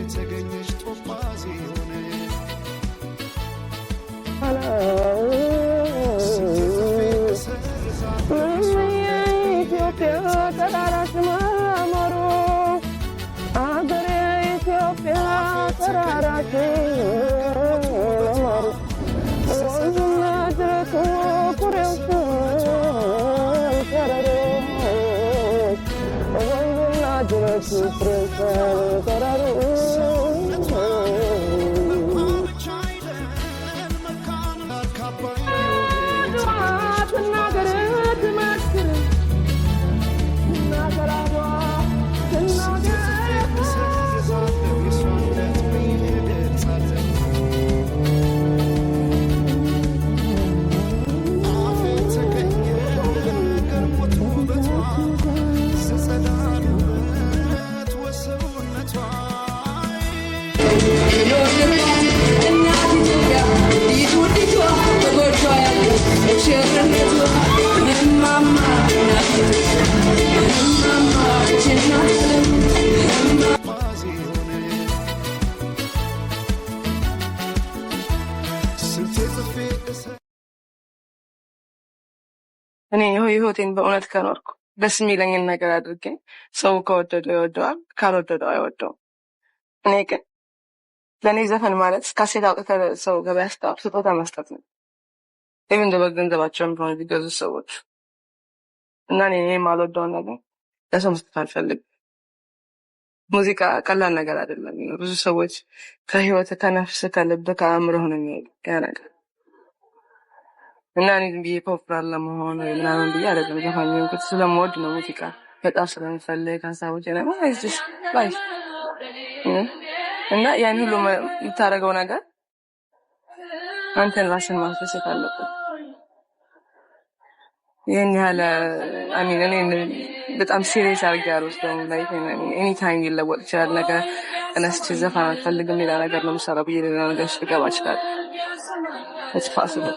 የተገኘች ቶጳዝዮን ስንቴ ጽፌ እሰርዛለሁ የሷን የኢትዮጵያ ተራራሽ ማማሩ፣ አገሬ ኢትዮጵያ ተራራሽ ማማሩ፣ ወንዙና ጅረቱ ኩሬው ሸረሮ፣ ወንዙና ጅረቱ ኩሬው ሸረሮ። መልኳ ብቻ አይደል መልካም ካባይ የተገኘች ትናገር ትመስክር፣ ትናገር አድዋ ስንቴ ትናገር። ጽፌ እሰርዛለሁ የሷን ውበት ብዬ እገልጻለሁ። አፌ ተገኘ ገርሞት ውበቷ ስጸዳል ውበት ወሰውነቷ። እናት ኢትዮጵያ ውዲቱ ውዲቷ በጎጇ ያለው ሙሽርነቷ እማማ እናት ኢትዮጵያ እማማ አንቺ እናት ዓለም። ጳዝዮን ስንቴ ጽፌ እሰ እኔ ህይወቴን በእውነት ከኖርኩ፣ ደስ የሚለኝን ነገር አድርጌ፣ ሰው ከወደደው ይወደዋል፣ ካልወደደው አይወደውም። እኔ ግን ለእኔ ዘፈን ማለት ካሴት አውጥተህ ሰው ገበያ ስታወጥ ስጦታ መስጠት ነው። Even በገንዘባቸውም ቢሆን ቢገዙ ሰዎች። እና እኔ የማልወደውን ነገር ለሰው መስጠት አልፈልግም። ሙዚቃ ቀላል ነገር አይደለም። ብዙ ሰዎች ከህይወት፣ ከነፍስ፣ ከልብ፣ ከአእምሮህ ነው የሚሄድ ያ ነገር። እና እኔ ዝም ብዬ popular ለመሆን ወይ ምናምን ብዬ አይደለም ዘፋኝ የሆንኩት። ስለምወድ ነው፣ ሙዚቃ በጣም ስለምፈልግ ሀሳቦች life እና ያን ሁሉ የምታደርገው ነገር አንተን ራስን ማስደሰት አለበት። ይህን ያህል I mean እኔ በጣም serious አድርጌ አልወስደውም። Like anytime ሊለወጥ ይችላል። ነገር ተነስቼ ዘፈን አልፈልግም፣ ሌላ ነገር ነው የምሰራው ብዬ ሌላ ነገር ውስጥ ልገባ እችላለሁ። It's possible.